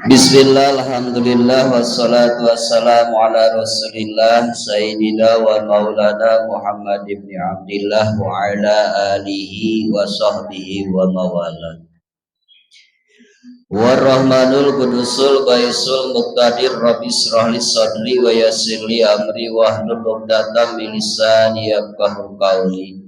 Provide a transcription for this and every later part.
Bismillah, alhamdulillah, wassalatu wassalamu ala rasulillah sayyidina wa maulana Muhammad ibn Abdillah wa ala alihi wa sahbihi wa mawala. Warahmanul qudusul baisul muqtadir, rabbi israh li sadri wa yassir li amri wahlul 'uqdatam min lisani yafqahu qawli.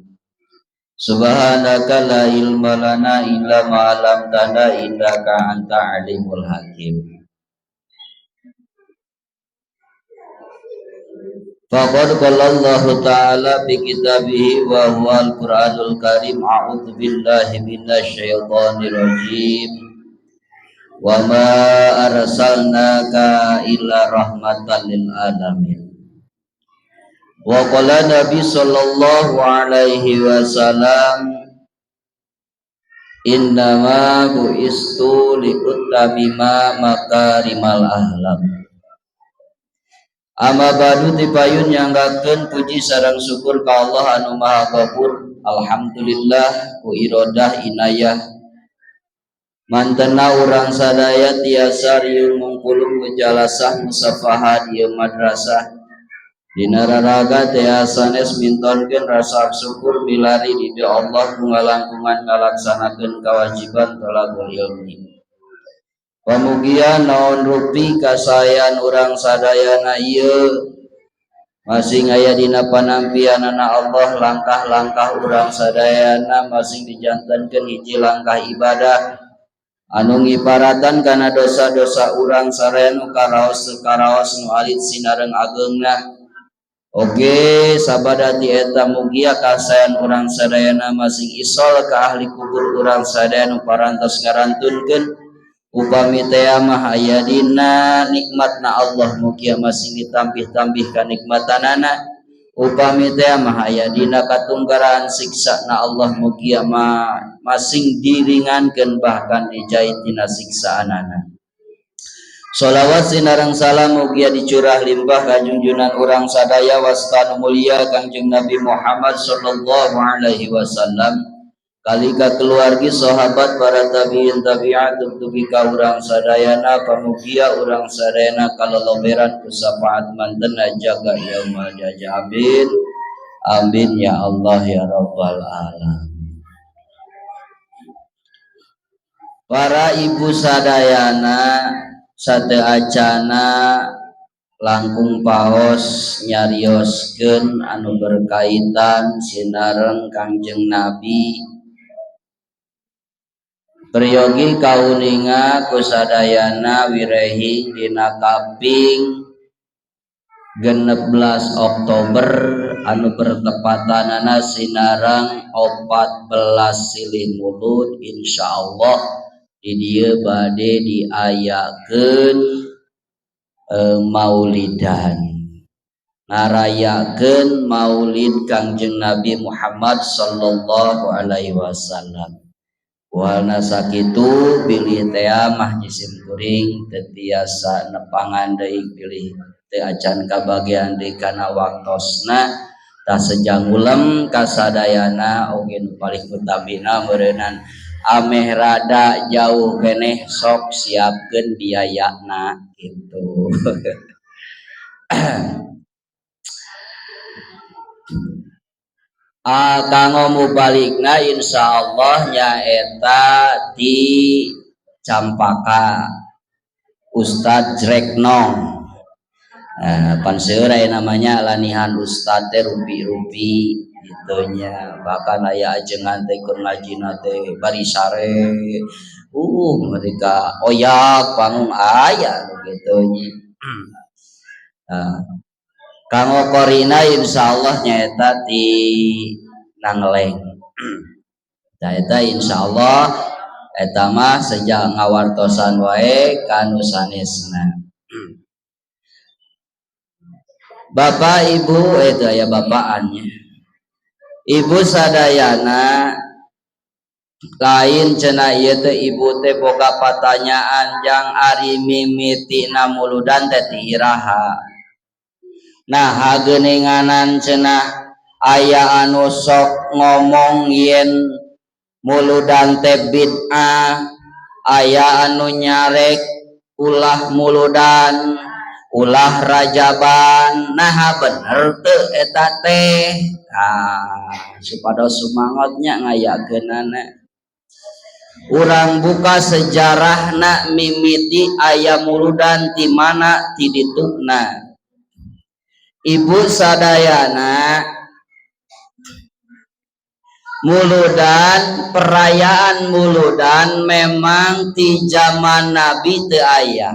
Subhanaka la ilma lana illa ma 'allamtana innaka anta alimul hakim. Faqad qala Allahu ta'ala fi kitabihi wa huwal Qur'anul Karim, a'udzu billahi minasyaitonir rajim. Wa ma arsalnaka illa rahmatan lil alamin. Wa qala Nabi sallallahu alaihi wasallam, innama bu'istu liutamima makarimal akhlak. Amma ba'du, tipayun nyanggakeun puji sareng syukur ka Allah anu Maha Ghafur. Alhamdulillah ku irodah inayah mantena urang sadaya tiasa riung mungkulung mujalasah musafahan ieu madrasah. Dina raraga teh sanes mintonkeun rasa syukur milari di Allah ku ngalangkungan ngalaksanakeun kewajiban thalabul ilmi. Pamugia naon rupi kasayan urang sadayana ieu masing aya dina panampianana Allah, langkah-langkah urang sadayana masing dijantenkeun hiji langkah ibadah anu ngiparatan kana dosa-dosa urang sadaya nu karaos teu karaos nu alit sinareng ageungna. Oge sabada ti eta mugia kasayan urang sadayana masing isol ka ahli kubur urang sadaya nu parantos ngarantunkeun. Upami teh mah aya dina nikmatna Allah, mugia masing ditambih-tambih kanikmatanana. Upami teh mah aya dina katunggaraan siksa na Allah, mugia ma masing diringankeun bahkan dijait dina siksaanana. Sholawat sinareng salam mugia dicurah limpah ka junjunan urang sadaya wastanu mulia Kangjeng Nabi Muhammad sallallahu alaihi wasallam, kali ka keluargi, sahabat, para tabiin, tabiat, dugi ka urang sadayana. Pamugia urang sadayana kaloloberan ku syafaat mantena jaga yaumal jaza. Amin amin ya Allah ya rabbal alamin. Para ibu sadayana, sate acana langkung paos nyarioskeun anu berkaitan sinareng Kangjeng Nabi. Peryogi kauninga kusadayana wirehing dina kaping 16 Oktober anu bertepatanana sinareng 14 Silih Mulud, insyaallah di dieu bade diayakeun maulidan, ngarayakeun maulid Kangjeng Nabi Muhammad sallallahu alaihi wasallam. Walna sakitu bilih teh mah jisim kuring teu tiasa nepangan deui, bilih teu acan kabagian deui kana waktosna. Tah, sejangulem kasadayana oge nu paling utamina meureunnan ameh rada jauh keneh, sok siapkeun biayana gitu. Ah, kanggo mubaligna insyaallah nyaeta di Campaka, Ustad Jreknong. Nah, pan seueur aya namanya lanihan ustad teh rupi-rupi gitunya, bahkan aya ajengan teh keur ngajina teh bari sare, mereka oyak panggung aya nu kitu nya. Nah, kanggo korina insyaallah nyaeta di Nangleng. Nah, eta insyaallah eta mah sejak ngawartosan wae kanu sanesna. Bapak Ibu, itu aya bapaannya. Ibu sadayana, lain cenah ieu teh ibu teh boga patanyaan jang ari mimitina muludan teh ti iraha. Nah, hageuninganan cenah aya anu sok ngomong yen muludan teh bid'ah, aya anu nyarek. Ulah muludan, ulah rajaban, nah bener teu eta teh. Ah, supados sumangot nya ngayakeunana. Urang buka sejarahna mimiti aya muludan ti mana ti dituna. Ibu sadayana, muludan, perayaan muludan memang di zaman Nabi teu aya.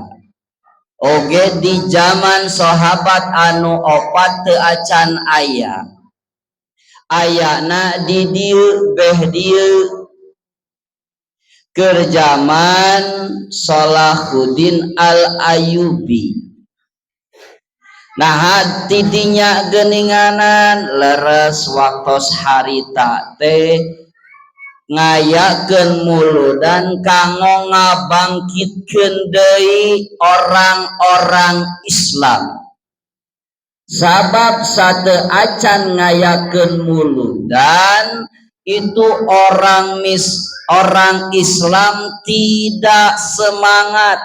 Oge di zaman sahabat anu opat teu acan aya. Ayana di dieu beh dieu keur zaman Salahuddin Al Ayyubi. Nah, tidinya geninganan leres waktos harita teh ngayakeun muludan kanggo ngabangkitkeun deui orang-orang Islam, sabab sateu acan ngayakeun muludan itu orang Islam tidak semangat,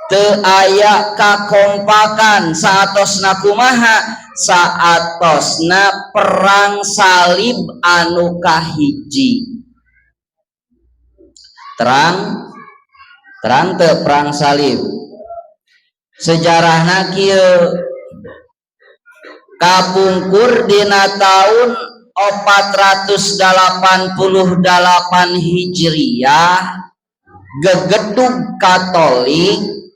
teu aya kakompakan. Saatosna kumaha? Saatosna perang salib anu kahiji. Terang terang teu perang salib? Sejarahna kieu, kapungkur dina tahun 488 Hijriah, gegedug Katolik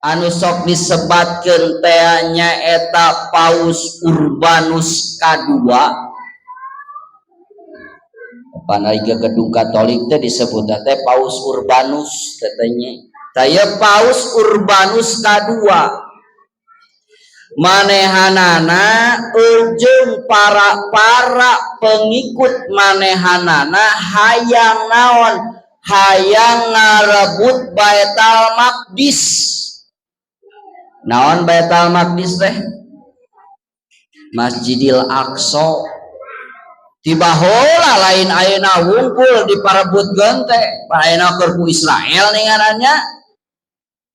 anu sok disebatkeun teh nyaeta Paus Urbanus kadua. Panai gegedug Katolik teh disebut teh Paus Urbanus katanya. Saya Paus Urbanus kadua manehanana ujung para para pengikut manehanana hayang naon? Hayang ngarebut Baitul Maqdis. Naon Baitul Maqdis teh? Masjidil Aqsa. Tiba heula, lain ayeuna wungkul diparebutkeun teh. Ayeuna keur ku Israel ningarannya.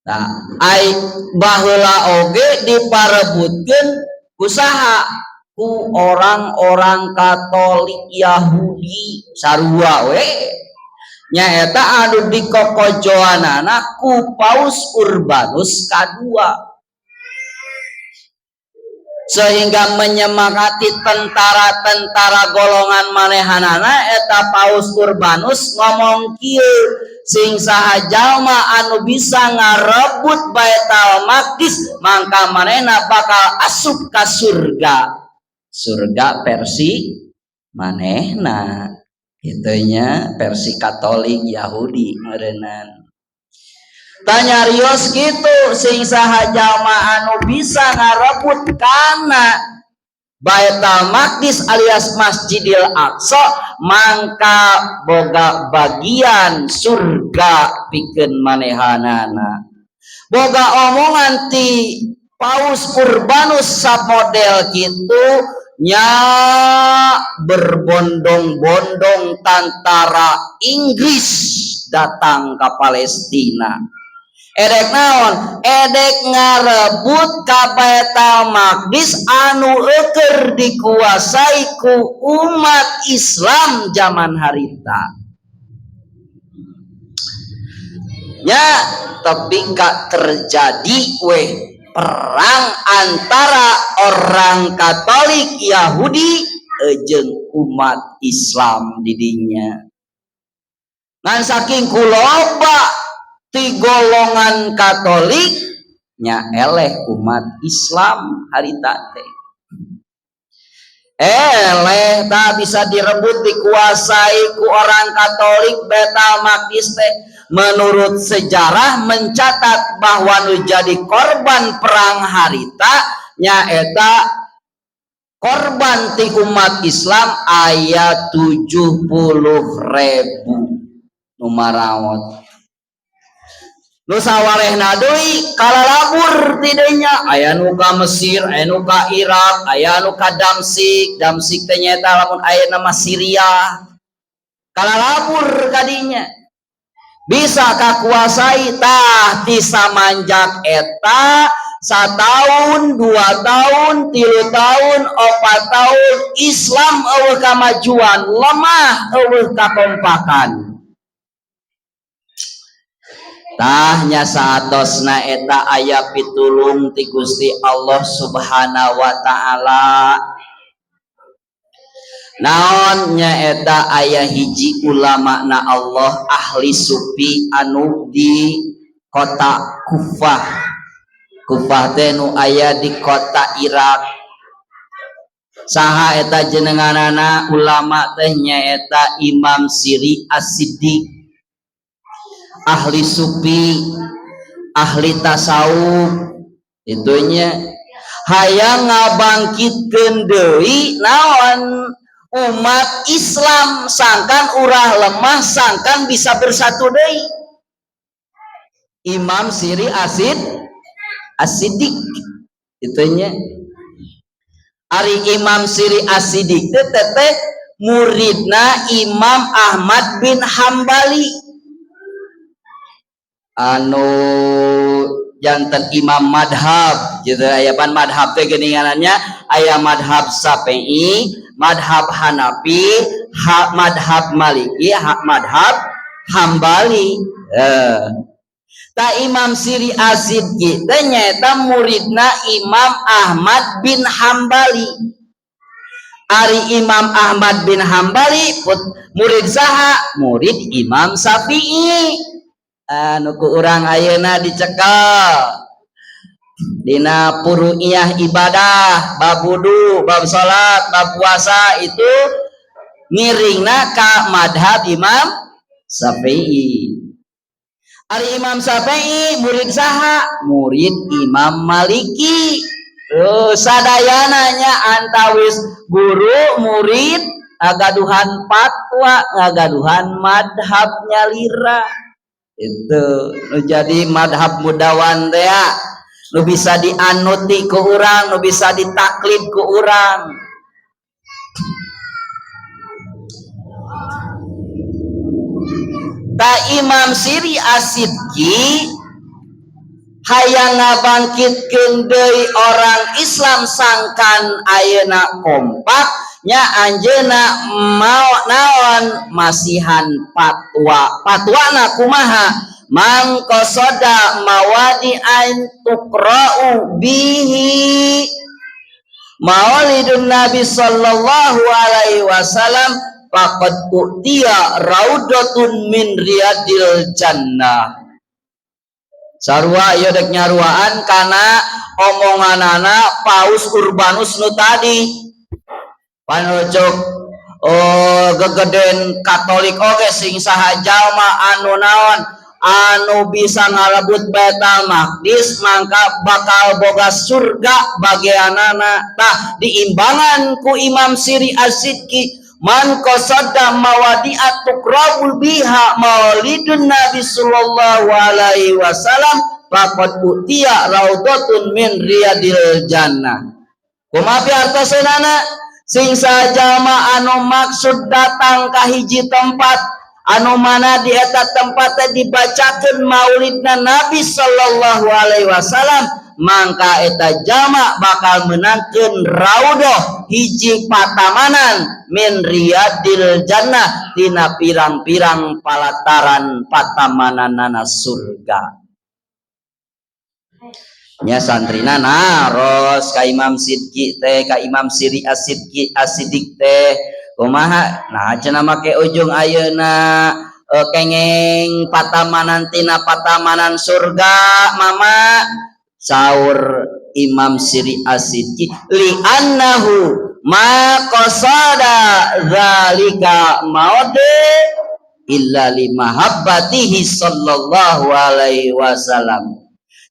Nah, ai baheula oge diparebutkeun usaha ku orang-orang Katolik Yahudi sarua we. Nyaeta anu dikokojoanana ku Paus Urbanus kadua sehingga menyemangati tentara-tentara golongan manehanana. Eta Paus Urbanus ngomong kieu, sing saha jalma anu bisa ngarebut Baitul Maqdis mangka manehna bakal asup ka surga, surga versi manehna itunya, versi Katolik Yahudi meureunan. Tanya rios gitu, sing saha jalma anu bisa ngarebut kana Baitul Maqdis alias Masjidil Aqsa mangka boga bagian surga pikeun manehanana. Boga omongan ti Paus Urbanus samodel kitu nya, berbondong-bondong tantara Inggris datang ke Palestina. Edek naon? Edek ngarebut ka Baitul Maqdis anu eukeur dikuasai ku umat Islam zaman harita ya. Tapi gak terjadi weh perang antara orang Katolik Yahudi jeung umat Islam didinya. Ngan saking kuloba ti golongan Katolik nya eleh umat Islam harita teh, eleh tak bisa direbut, dikuasai ku orang Katolik Baitul Maqdis teh. Menurut sejarah mencatat bahwa nu jadi korban perang harita nyaeta korban ti umat Islam aya 70 ribu nu marawat. Nu sawarehna deui kalalabur tidinya, aya nu ka Mesir, aya nu ka Irak, aya nu ka Damsik. Damsik teh nyaeta lamun aya nama Syria. Kalalabur kadinya. Bisa kakuasai tah ti samanjak eta 1 tahun, 2 tahun, 3 tahun, 4 tahun Islam euweuh kamajuan, lemah, euweuh kakompakan. Tah nya saatosna eta aya pitulung ti Gusti Allah Subhanahu wa taala. Naon nyaeta aya hiji ulama na Allah ahli sufi anu di kota Kufah. Kufah teh nu aya di kota Irak. Saha eta jenenganana ulama teh? Nyaeta Imam Siri As-Siddiq, ahli sufi, ahli tasawuf. Itunya hayang ngabangkitkeun deui naon umat Islam sangkan urah lemah, sangkan bisa bersatu deui. Imam Siri Asid Asidik itunya. Ari Imam Siri Asidik teh teh muridna Imam Ahmad bin Hambali anu janten imam madhab gitu. Aya pan madhab teh geuningannya, aya madhab Syafi'i, madhab Hanafi, madhab Maliki, madhab Hambali. Ta Imam Siri Asid teh nyaeta muridna Imam Ahmad bin Hambali. Ari Imam Ahmad bin Hambali murid saha? Murid Imam Syafi'i anu ku urang ayeuna dicekel dina furu'iyah ibadah, bab wudu, bab salat, bab puasa, itu ngiringna ka madhab Imam Syafi'i. Ari Imam Syafi'i murid saha? Murid Imam Maliki. Oh, sadayana nya antawis guru murid ngagaduhan fatwa, ngagaduhan madhab nyalira. Itu nu jadi madhab mudawan teh nu bisa dianuti ku urang, nu bisa ditaklid ku urang. Ta Imam Siri Asidki hayang ngabangkitkeun deui orang Islam sangkan ayeuna kompak nya, anjeunna mau naon masihan fatwa. Fatwana kumaha? Man qasada mawadi an tuqra'u bihi maulidun nabi sallallahu alaihi wasallam faqad utiya raudatun min riyadil jannah. Sarua ieu dek nyaruaan kana omonganana Paus Urbanus nu tadi. Panocok, oh, gegeden Katolik oge sing saha jalma anu naon anu bisa ngalebut Baitul Maqdis mangka bakal boga surga bagianana. Tah diimbangan ku Imam Siri Asidki, man qasada mawadi'at tuqrabul biha maulidun nabi sallallahu alaihi wasallam faqad utiya raudatun min riyadil jannah. Kumaha artosenana? Sing sajama anu maksud datang ka hiji tempat anu mana di eta tempat teh dibacakeun maulidna Nabi sallallahu alaihi wasallam, mangka eta jama bakal menangkeun raudhah, hiji patamanan, min riyadil jannah, tina pirang-pirang palataran patamananana surga. Nya santrina naros ka Imam Sidki teh, ka Imam Siri Asidki Asidik teh, kumaha nah cenah make ujung ayeuna kengeng patamanan tina patamanan surga, mama? Saur Imam Siri Asidki, li annahu ma qasada zalika maude illa li mahabbatihi sallallahu alaihi wasallam.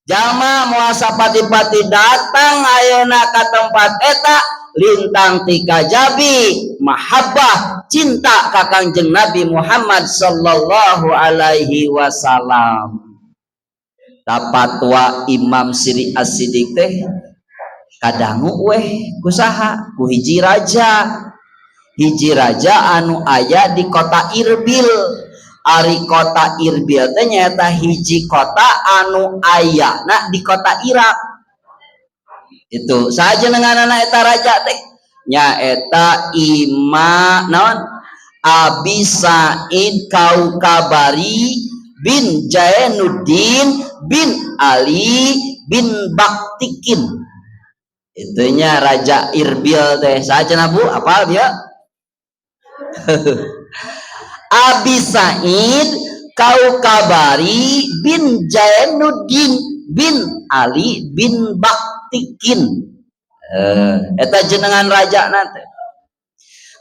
Jama muasa pati-pati datang ayeuna ka tempat eta lintang tika jabi mahabbah, cinta ka Kangjeng Nabi Muhammad sallallahu alaihi wasallam. Tapatwa Imam Siri Asidik teh kadangu weh kusaha? Ku hiji raja, hiji raja anu aya di kota Irbil. Ari kota Irbil teh nyaeta hiji kota anu ayana di kota Irak. Itu saha jenenganana eta raja teh? Nyaeta Ima naon? Abi Said Kaukabari bin Jainuddin bin Ali bin Baktikin. Itunya Raja Irbil teh. Saha cenah Bu? Apal dia? Abi Said Kaukabari bin Jainuddin bin Ali bin Baktikin. Eta jenengan raja nanti.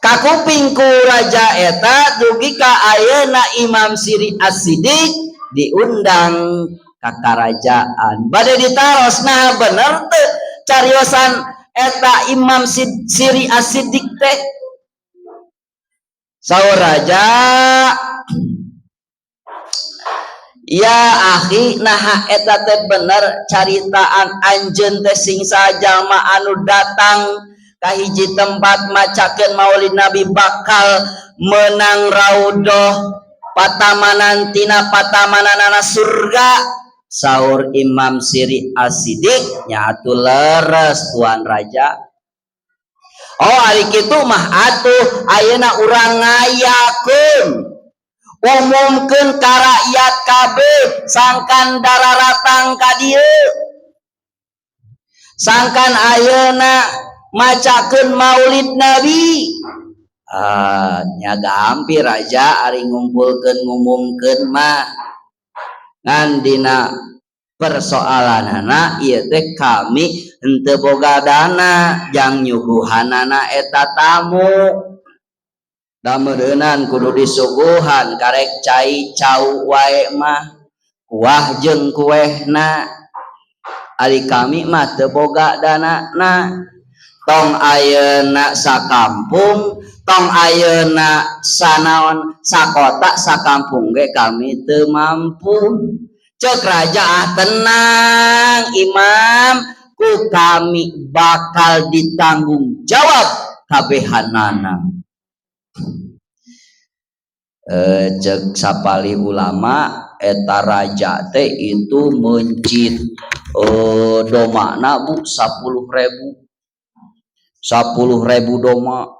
Kakuping ku raja eta dugi ka ayeuna Imam Siri As-Sidiq diundang ka karajaan. Bade ditaros, nah bener teu cariosan eta Imam Siri As-Sidiq teh? Saur raja, ya akhi, naha eta teh bener caritaan anjeun teh sing sajalma anu datang ka hiji tempat macakeun maulid Nabi bakal menang raudhah patamanan tina patamananana surga. Saur Imam Siri As-Sidiq, nya atuh leres tuan raja. Oh ari kitu mah atuh ayeuna urang ngayakeun, umumkeun ka rakyat kabeh sangkan dararatang ka dieu, sangkan ayeuna macakeun maulid Nabi. Ah, nya gampir raja ari ngumpulkeun ngumumkeun mah, ngan dina persoalanana ieu teh kami henteu boga dana jang nyuguhanana eta tamu. Da meureunan kudu disuguhan karek cai cau wae mah, kuah jeung kuehna. Ari kami mah teu boga danana. Tong ayeuna sakampung, tong ayeuna sanaon sakota sakampung ge kami teu mampu. Cek raja, ah tenang imam, ku kami bakal ditanggung jawab kabehanana. Cek sapali ulama eta raja teh itu mencit domana bu 10.000, 10.000 doma,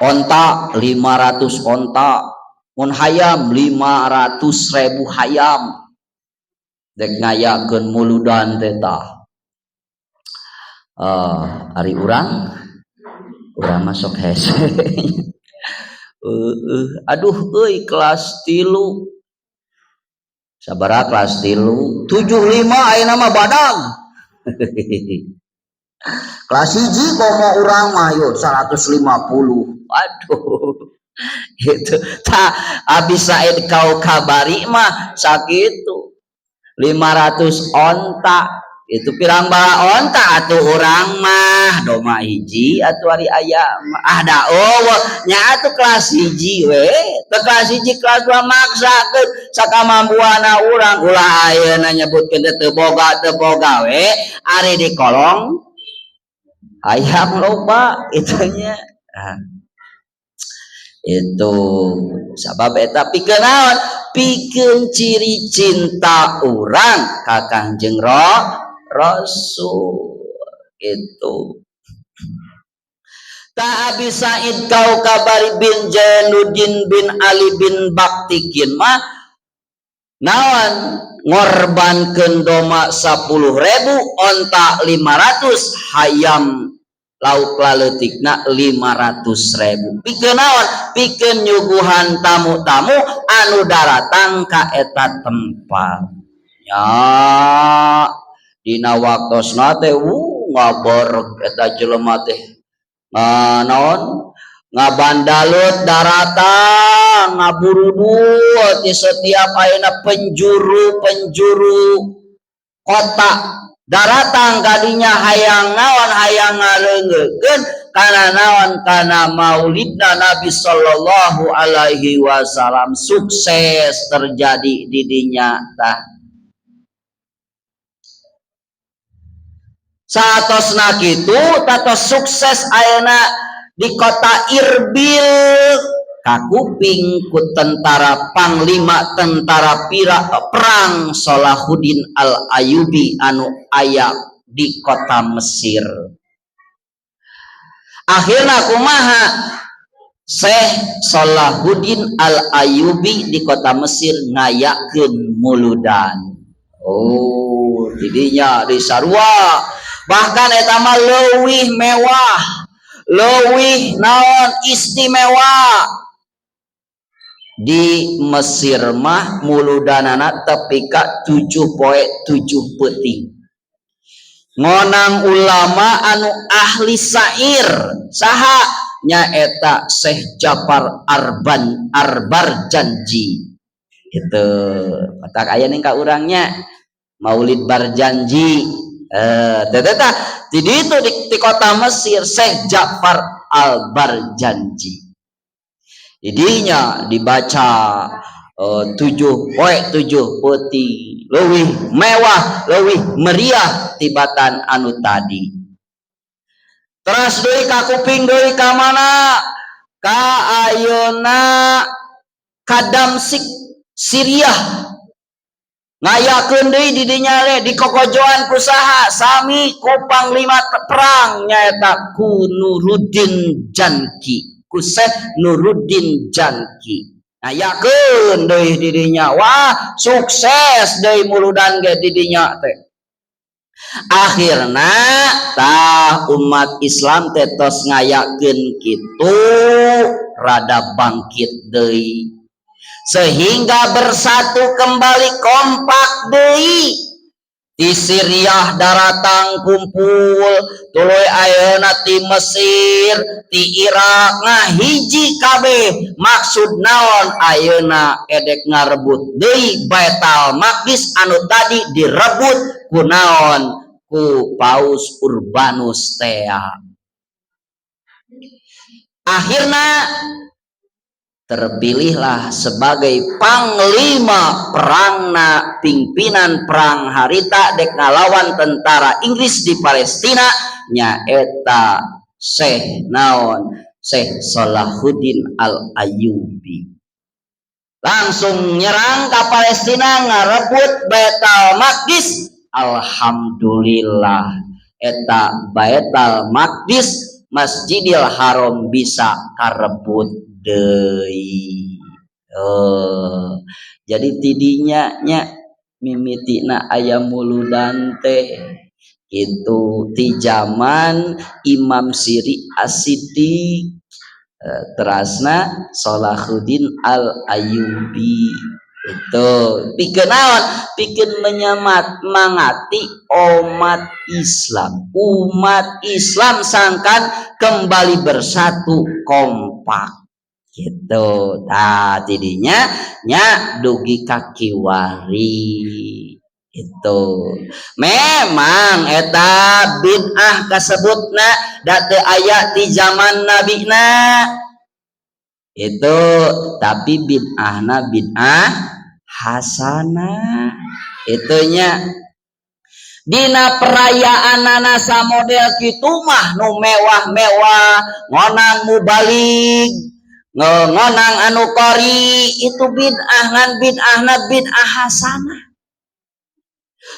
onta 500 onta, mun hayam 500.000 hayam, dek ngayakeun muludan teh tah. Ari urang, urang masuk hese. Aduh euy kelas 3. Sabaraha kelas 3? 75 ayeuna mah badag. Kelas 1 komo urang mah yeuh 150. Aduh. Itu tah Abi Said Kaukabari mah sakitu. 500 onta itu pirang bala onta atuh urang mah, doma hiji atuh ari aya mah. Ah da eueuh nya atuh kelas 1 we teu kelas 1 kelas 2 maksakeun sakamampuana urang. Ulah ayeuna nyebutkeun teh teu boga, teu boga we ari di kolong hayam loba itunya. Nah, itu sabab eta pikeun naon? Pikeun ciri cinta urang ka Kangjeng Rasul itu. Ta Abi Said Kaukabari bin Jainuddin bin Ali bin Baktikin mah naon ngorbankeun doma 10.000, onta 500, hayam lauk laleutikna 500.000. Pikeun naon? Pikeun nyuguhan tamu-tamu anu daratang ka eta tempat. Nya dina waktosna teh ngaboreg eta jelema teh. Naon ngabandalut daratang ngaburudut di setiap ayeuna penjuru-penjuru kota daratang kadinya hayang naon, hayang ngaleungeukeun kana naon, kana maulidna Nabi sallallahu alaihi wasallam. Sukses terjadi di dinya tah. Saatosna kitu tatos sukses ayeuna di kota Irbil. Kakuping ku tentara panglima tentara pira perang Salahuddin Al Ayyubi anu aya di kota Mesir. Akhirnya kumaha? Syekh Salahuddin Al Ayyubi di kota Mesir ngayakeun muludan. Oh, tidinya di sarua, bahkan eta mah leuwih mewah, leuwih naon, istimewa. Di Mesir mah muludanana tepi ka 7 poe 7 peuting, ngonang ulama anu ahli syair. Saha? Nyaeta Syekh Jafar Arban Arbar Janji itu. Matak aya ning ka urangnya Maulid Barjanji. Eh, teh jadi itu di kota Mesir Syekh Jafar Al Barjanji. Idinya dibaca 7 poe 7 peuting, lebih mewah, lebih meriah tibatan anu tadi. Terus deui ka kuping deui ka mana? Ka ayeuna ka Damsyik, Suriah. Ngayakeun deui di dinya le dikokojoan ku saha? Sami ku panglima perang, nyaeta ku Nuruddin Janki, ku Syekh Nuruddin Janki. Ngayakeun deui di dinya. Wah, sukses deui muludan ge di dinya teh. Akhirna tah umat Islam teh tos ngayakeun kitu rada bangkit deui sehingga bersatu kembali, kompak deui. Di Suriah daratang kumpul, tuluy ayeuna ti Mesir, ti Irak, ngahiji kabeh. Maksud naon? Ayeuna edek ngarebut deui Baitul Maqdis anu tadi direbut ku naon, ku Paus Urbanus tea. Akhirna terpilihlah sebagai panglima perangna, pimpinan perang harita dek ngalawan tentara Inggris di Palestina, nyaeta Syekh naon, Syekh Salahuddin Al Ayyubi. Langsung nyerang ke Palestina, ngarebut Baitul Maqdis. Alhamdulillah, eta Baitul Maqdis, Masjidil Haram bisa karebut deui. Oh, jadi tidinya nya mimitina aya muludan teh itu di zaman Imam Siri As-Siddiq, terasna Salahuddin Al Ayyubi. Itu pikeun naon? Pikeun menyemat mangati umat Islam, umat Islam sangkan kembali bersatu kompak gitu. Tah, tidinya nya dugi ka kiwari. Itu memang eta bid'ah kasebutna da teu aya di zaman nabina itu, tapi bid'ahna bid'ah hasanah. Itunya dina perayaan nana model kitu mah nu mewah-mewah, ngonang mubalig, ngonang anu qori, itu bid'ah, ngan bid'ahna bid'ah hasanah.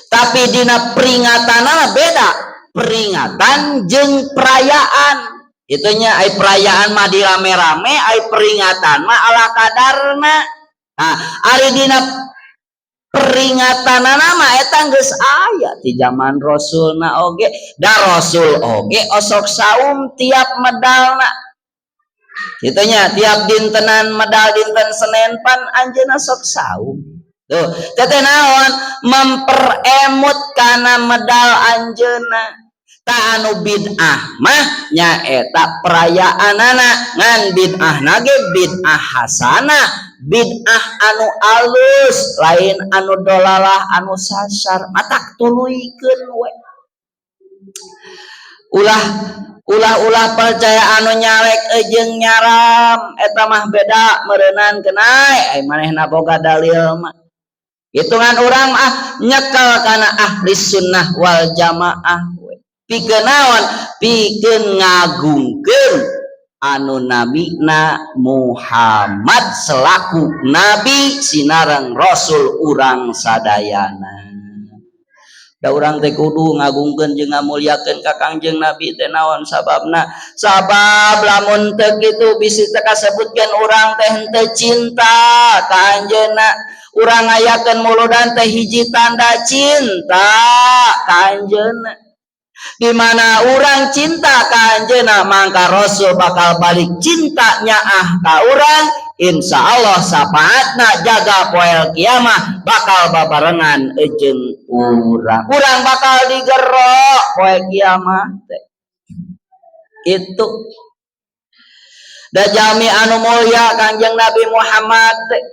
Tapi dina peringatan beda, peringatan jeung perayaan. Itunya ai perayaan mah dirame-rame, ai peringatan mah ala kadarna. Nah, ari dina peringatan mah eta geus aya di zaman Rasulna oge, da Rasul oge osok saum tiap medalna. Itunya tiap dintenan medal dinten Senin pan anjeunna sok saum. Tuh, teteh naon? Memperemut kana medal anjeunna. Tah, anu bid'ah mah nyaeta perayaanana, ngan bid'ah nage bid'ah hasanah, bid'ah anu alus, lain anu dolalah, anu sasar. Matak tuluykeun we, ulah ulah ulah percaya anu nyalek jeung nyaram. Eta mah beda meureunan kenai ai manehna boga dalil mah. Hitungan urang ah nyekel kana ahli sunnah wal jamaah we. Pikeun naon? Pikeun ngagungkeun Anu namina Muhammad selaku nabi sinareng rasul urang sadayana. Da urang teh kudu ngagungkeun jeung ngamulyakeun ka Kangjeng Nabi teh. Naon sababna? Sabab lamun teu kitu bisi teu kasebutkeun urang teh henteu cinta ka anjeunna. Urang ngayakeun muludan teh hiji tanda cinta ka anjeunna. Di mana urang cinta ka anjeunna, mangka Rasul bakal balik cinta nyaah ka urang. Insya Allah sapaatna jaga poel kiamah bakal babarengan jeung urang. Urang bakal digerok poe kiamah teh. Itu da jalmi anu mulia Kangjeng Nabi Muhammad teh.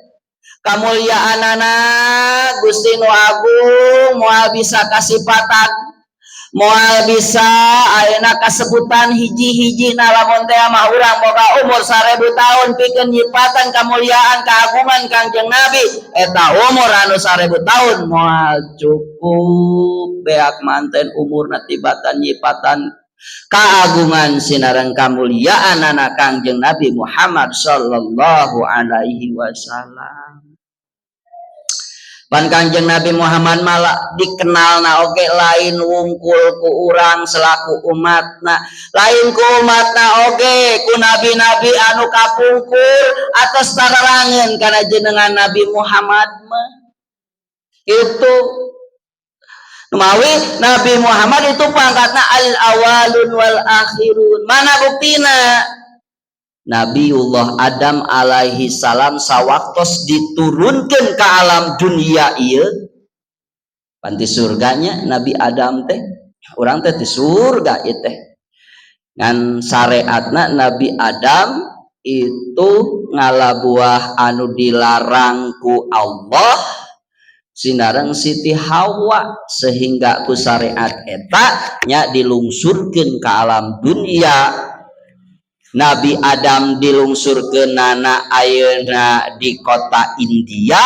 Kamuliaanana Gusti nu Agung moal bisa kasipatan, moal bisa ayeuna kasebutan hiji-hiji. Na lamun teh mah urang boga umur 1000 tahun pikeun nyipatan kamuliaan, keagungan Kangjeng Nabi, eta umur anu 1000 tahun moal cukup, beak manten umurna tibatan nyipatan keagungan sinareng kamuliaan anak Kangjeng Nabi Muhammad sallallahu alaihi wasallam. Pan Kangjeng Nabi Muhammad malah dikenal na oge lain wungkul ku urang selaku umatna, lain ku umatna oge, ku nabi-nabi anu kapungkur atas tararangeun kana jenengan Nabi Muhammad mah. Itu mawi Nabi Muhammad itu pangkatna al awalun wal akhirun. Mana buktina? Nabiullah Adam alaihi salam sawaktos diturunkan ke alam dunia ieu, pan ti surganya Nabi Adam teh. Urang teh di surga ieu teh. Ngan syariatna Nabi Adam itu ngala buah anu dilarang ku Allah sinareng Siti Hawa, sehingga ku syariat eta nya dilungsurkeun ke alam dunia. Nabi Adam dilungsurkeunana ayeuna di kota India,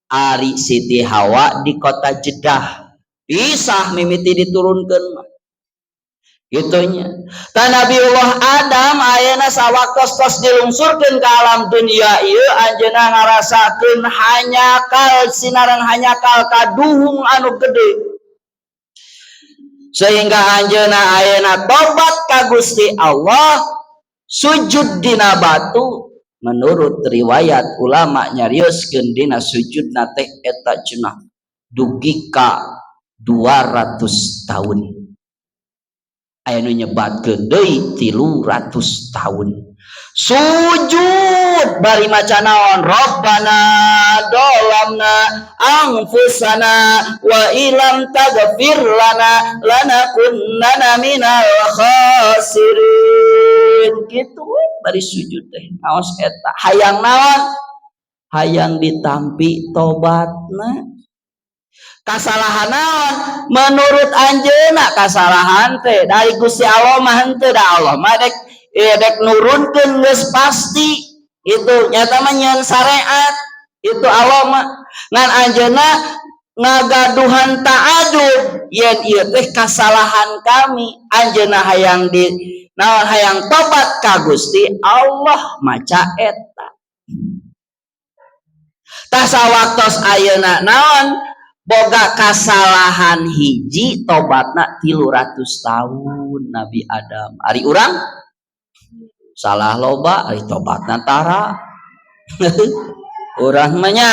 ari Siti Hawa di kota Jeddah. Pisah mimiti diturunkeun mah gitunya. Tah, Nabiullah Adam ayeuna sawaktos tos dilungsurkeun ke alam dunia ieu, anjeunna ngarasakeun hanyakal sinareng hanyakal kaduhung anu gede, sehingga anjeunna ayeuna tobat ka Gusti Allah, sujud dina batu. Menurut riwayat ulama nyarioskeun dina sujudna teh eta cenah dugi ka 200 tahun, aya nu nyebatkeun deui 300 tahun. Sujud bari maca naon? Rabbana dolamna anfusana wa ilam taghfir lana lanakunanna minal khasirin. Kitu we bari sujud teh ngaos eta. Hayang naon? Hayang ditampi tobatna. Kasalahan naon menurut anjeunna? Kasalahan teh dari Gusti Allah mah henteu, da Allah mah dek dek nurunkeun geus pasti. Itu nyata mah nyeun syariat itu Allah mah. Ngan anjeunna ngagaduhan ta'adub yen ieu teh kasalahan kami. Anjeunna hayang di naon? Hayang tobat ka Gusti Allah maca eta. Tah, sawaktos ayeuna naon, boga kasalahan hiji, tobatna 300 tahun Nabi Adam. Ari urang salah loba, ari tobatna tara urang mah nya.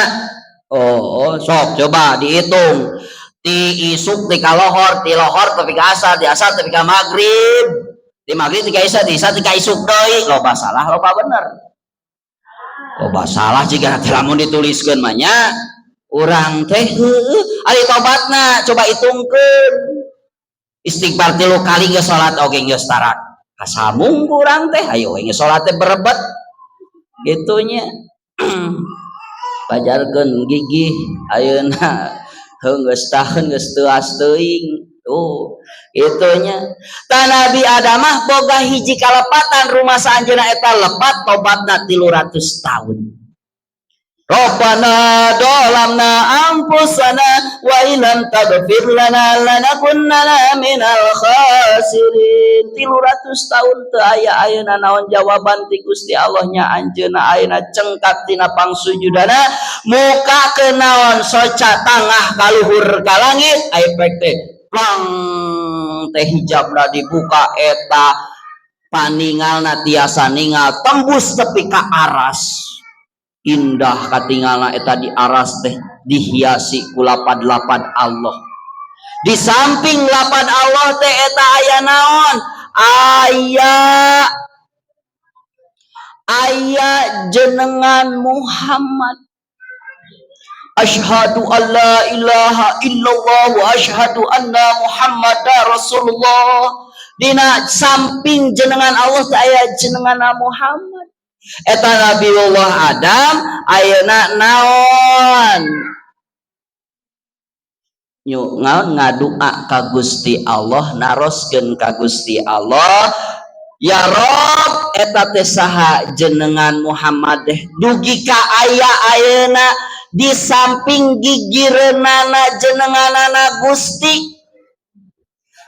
Oh, sok coba dihitung ti isuk ti ka lohor, ti lohor tepi ka asar, di asar tepi ka maghrib, di maghrib ti ka isya, di isya ti ka isuk deui. Loba salah, loba bener? Loba salah jika lamun dituliskeun mah nya urang teh. Heueuh, ari tobatna coba hitungkeun. Istighfar tilu kali geus, salat oge geus tarak kasamung urang teh. Ayo we salat teh berebet gitunya, pajarkeun gigih ayeuna. Heuh, geus tahun geus teuas teuing tuh itunya. Tah, Nabi Adam mah boga hiji kalepatan, rumah anjeunna eta lepat, tobatna 300 tahun. Rabbana dolamna anfusana wa illam taghfir lana lanakunanna minal khasirin. 300 tahun teu aya ayeuna naon jawaban ti Gusti Allah nya anjeunna ayeuna cengkat tina pangsujudana muka ke naon soca tangah kaluhur ka langit efek teh plang teh hijabna dibuka eta paningalna tiasa ningal tembus tepi ka aras. Indah katingalna eta di aras teh dihiasi ku lapad-lapad Allah. Di samping lapad Allah teh eta aya naon? Aya aya jenengan Muhammad. Asyhadu an la ilaha illallah wa asyhadu anna Muhammadar Rasulullah. Dina samping jenengan Allah teh aya jenengan Muhammad. Eta Nabiullah Adam ayeuna naon? Nyu ngadua ka Gusti Allah, naroskeun ka Gusti Allah, ya Rob eta teh saha jenengan Muhammad teh dugi ka aya ayeuna di samping gigireunana jenenganana Gusti.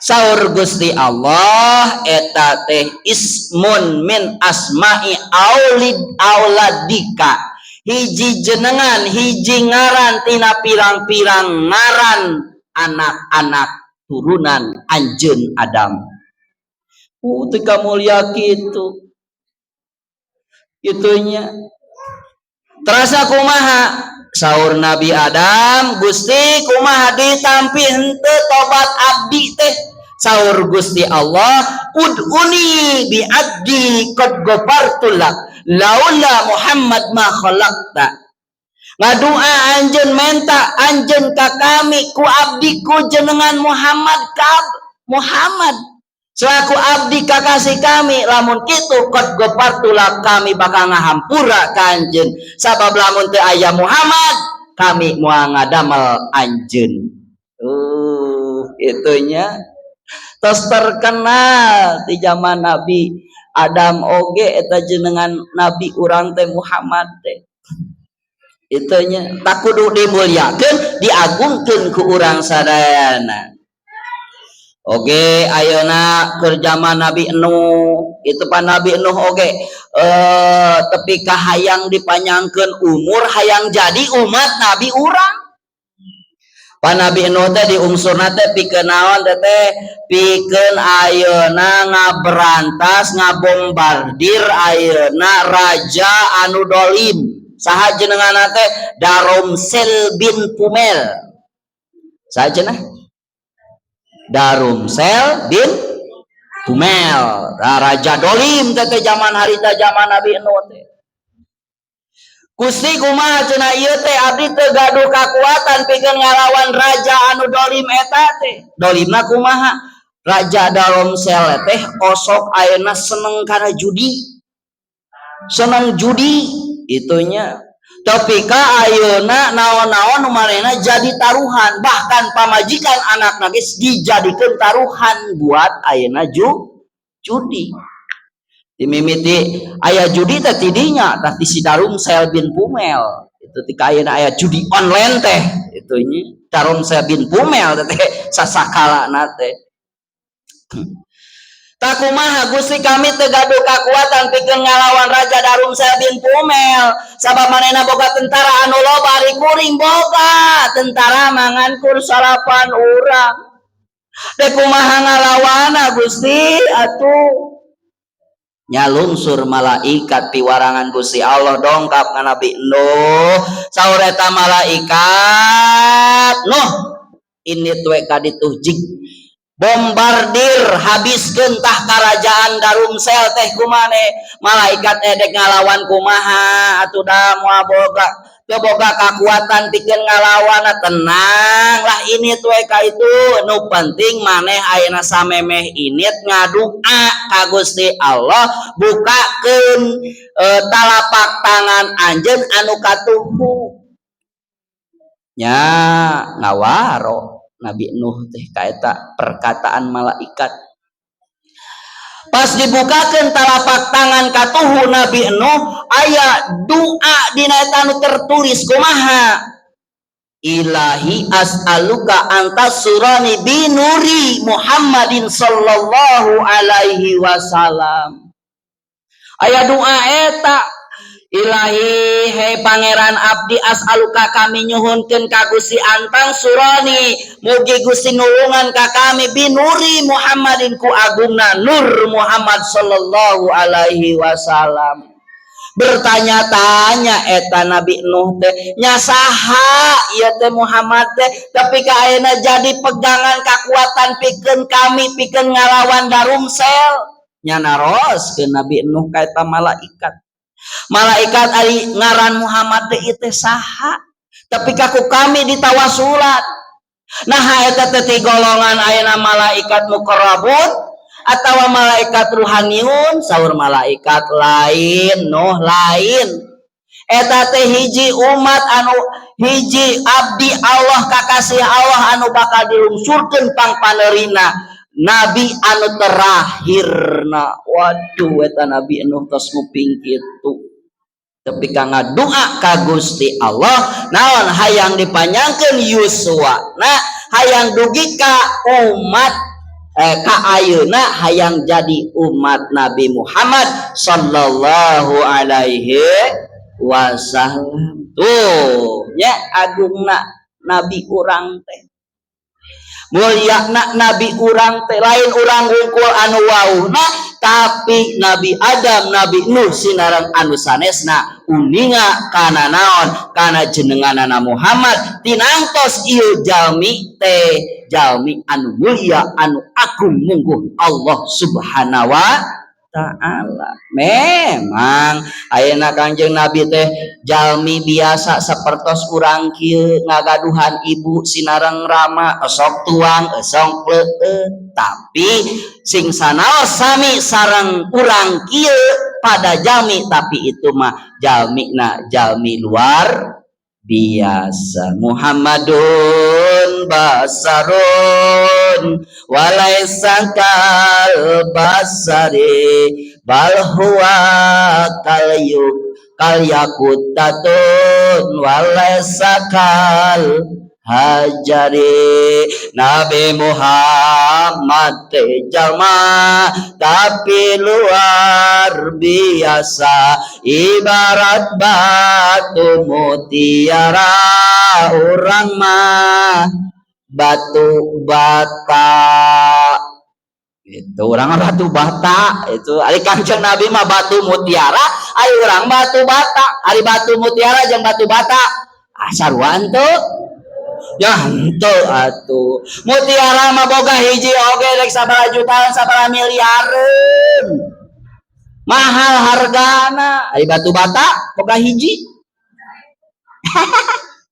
Saur Gusti Allah eta teh ismun min asma'i aulid auladika, hiji jenengan hiji ngaran tina pirang-pirang ngaran anak-anak turunan anjeun Adam. Teu kamulia kitu itunya terasa kumaha saur Nabi Adam, Gusti kumaha ditampi henteu tobat abdi teh? Saur Gusti Allah, ud'uni bi abdi qad ghafartu lak laula Muhammad ma khalaqta. Ngadua anjeun menta anjeun ka kami ku abdi ku jenengan Muhammad ka Muhammad selaku abdi kakasih kami, lamun kitu qad ghafartu lak kami bakal ngahampura ka anjeun, sabab lamun teu aya Muhammad kami moal ngadamel anjeun. Itunya tos terkenal di zaman Nabi Adam oge eta jenengan Nabi urang teh Muhammad teh. Itunya tak kudu dimuliakeun diagungkeun ku urang sadayana. Oge ayeuna keur zaman Nabi Nuh itu pan Nabi Nuh oge tepi ka hayang dipanjangkeun umur hayang jadi umat Nabi urang. Pan Nabi Nuh teh diungsurna teh pikeun naon teh teh pikeun ayeuna ngaberantas ngabombardir ayeuna raja anu dolim. Saha jenenganna teh? Daromsel bin Pumel. Saha cenah? Darumsel bin Pumel. Raja dolim teh teh zaman harita zaman Nabi Nuh teh. Gusti kumaha cenah ieu teh abdi teu gaduh kakuatan pikeun ngalawan raja anu dolim eta teh. Dolimna kumaha? Raja Darumsel teh osok ayeuna seneng kana judi. Seneng judi itunya. Tapi ka ayeuna naon-naon nu manehna jadi taruhan, bahkan pamajikan anakna geus dijadikeun taruhan buat ayeuna judi. Dimimiti aya judi teh tidinya tah ti si Darumsel bin Pumel. Itu ti ayeuna aya judi online teh itu nya Darumsel bin Pumel teh sasakalana teh. Tak kumaha Gusti kami teu gaduh kakuatan pikeun ngalawan Raja Darumsel bin Pumel, sabab manehna boga tentara anu loba, ari kuring boga tentara mangan kur salapan urang. Dek kumaha ngalawana Gusti atuh? Nyalungsur malaikat piwarangan Gusti Allah dongkap ka Nabi Nuh. Saur eta malaikat, Nuh ini tuwe ka ditu jig bombardir habiskeun tah kerajaan Darumsel teh kumane. Malaikat edek ngalawan kumaha atuh da moal boga teu boga kakuatan pikeun ngalawan. Tenang lah ini tuwe ka itu nu penting maneh ayeuna samemeh init ngadua ka Gusti Allah bukakeun talapak tangan anjeun anu katuhu nya. Ngawaro Nabi Nuh teh kaeta perkataan malaikat. Pas dibukakan telapak tangan katuhu Nabi Nuh, aya doa dina eta nu tertulis kumaha? Ilahi as'aluka an tansurani binuri Muhammadin sallallahu alaihi wasallam. Aya doa eta, Ilahi, hei Pangeran abdi, as'aluka kami nyuhunkeun ka Gusti, an tansurani mugi Gusti nulungan ka kami, binuri Muhammadin ku agungna Nur Muhammad sallallahu alaihi wasallam. Bertanya-tanya eta Nabi Nuh teh, nya saha ieu teh Muhammad teh, tapi ka ayeuna jadi pegangan kekuatan pikeun kami, pikeun ngalawan darumsel? Nya naroskeun Nabi Nuh ka eta malaikat, malaikat, ari ngaran Muhammad teh ieu teh saha, tapi kaku kami ditawasulan? Nah, eta teh ti golongan ayeuna malaikat muqarrabun atau malaikat ruhaniun? Saur malaikat, lain, Nuh, lain, eta teh hiji umat anu hiji abdi Allah, kakasih Allah anu bakal dilungsurkeun pangpanerina, nabi anu terakhirna. Waduh, eta Nabi Nuh tos nguping kitu, tapi ka ngadoa ka Gusti Allah naon? Hayang dipanjangkeun yuswa, nah hayang dugi ka umat ka ayeuna, hayang jadi umat Nabi Muhammad sallallahu alaihi wasallam. Tuh nya, agungna nabi urang teh, mulia na nabi urang teh. Lain urang wungkul anu wauhna, tapi Nabi Adam, Nabi Nuh sinareng anu sanesna uninga kana naon? Kana jenenganana Muhammad. Tinangtos ieu jalmi teh jalmi anu mulia, anu agung mungguh Allah Subhanahu wa Ta'ala. Memang ayeuna Kangjeng Nabi teh jalmi biasa sapertos urang kieu, ngagaduhan ibu sinareng rama, osok tuang osok leueut, tapi sing sanaos sami sareng urang kieu pada jalmi, tapi itu mah jalmi na jalmi luar biasa. Muhammadun basarun walaisa kal basari, bal huwa kal yuk kal yakutatun walaisa kal hajari. Nabi Muhammad teh jalma tapi luar biasa, ibarat batu mutiara, urang mah batu bata itu. Urang mah batu bata itu. Ari Kangjeng Nabi mah batu mutiara, ari urang batu bata. Ari batu mutiara jeung batu bata, ah, sarua tuh ya? Henteu atuh. Mutiara mah boga hiji oge rek sabaraha jutaan, sabaraha miliareun, mahal hargana. Ari batu bata boga hiji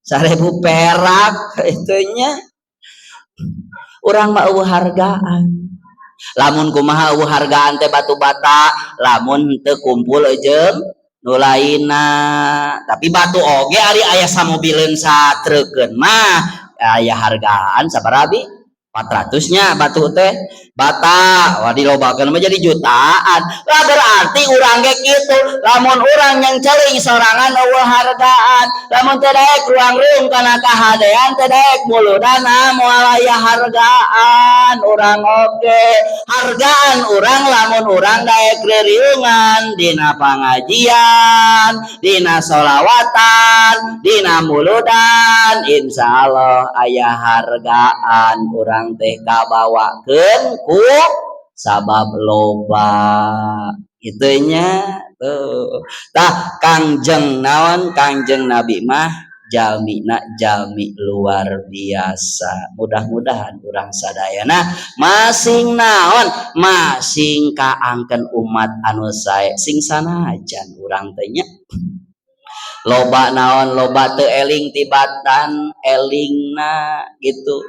1.000 perak itunya. Urang mah euweuh hargaan. Lamun kumaha euweuh hargaan teh batu bata? Lamun teu kumpul jeung nu lainna. Tapi batu oge ari aya samobileun satrukeun mah aya hargaan sabaraha bi? 400 nya batu teh, bata. Wah, dilobakeun mah jadi jutaan lah. Berarti urang ge kitu, lamun urang yang celing sorangan euweuh hargaan, lamun teu daek ruang-ruang kana kahadean, teu daek muludana, moal aya hargaan urang oge. Hargaan urang lamun urang daek ririungan dina pangajian, dina solawatan, dina muludan, insya Allah aya hargaan urang teh, kabawakeun ku sabab loba itunya tuh. Tah, Kangjeng naon? Kangjeng Nabi mah jalmina jalmi luar biasa. Mudah-mudahan urang sadayana masing naon, masing kaangkeun umat anu sae, sing sanajan urang teh nya loba naon, loba teu eling tibatan elingna gitu,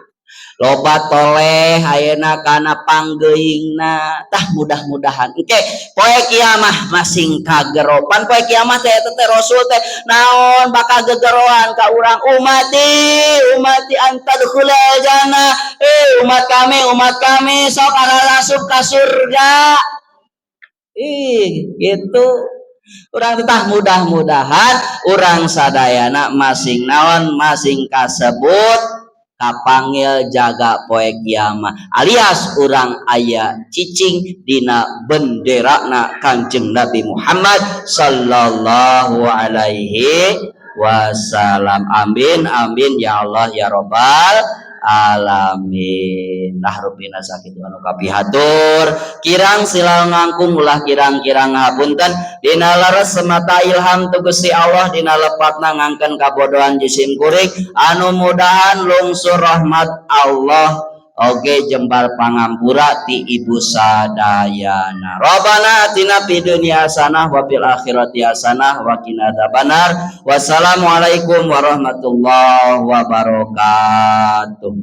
loba toleh ayeuna kana panggeuingna. Tah, mudah-mudahan engke poe kiamah masing kageropan. Poe kiamah teh eta teh Rasul teh naon, bakal gegeroan ka urang, "Umati, umati, an tadkhulal jannah." Eh, umat kami, umat kami, sok arasup ka surga. Ih, gitu. Urang tetah mudah-mudahan urang sadayana masing naon, masing kasebut kapanggil jaga poe kiamat, alias urang aya cicing dina bendera na Kanjeng Nabi Muhammad sallallahu alaihi wasallam. Amin amin ya Allah ya robbal alamin. Nah, rupina sakitu anu kapihatur, kirang silal ngangkung, ulah kirang-kirang ngapunten. Dina leres semata ilham tu Gusti Allah, dina lepatna ngangken kabodohan jisim kuring, anu mudahan lungsur rahmat Allah oge jembar pangampura ti ibu sadayana. Robbana atina fid dunya hasanah wa fil akhirati hasanah wa qina adzabannar. Wassalamualaikum warahmatullahi wabarakatuh.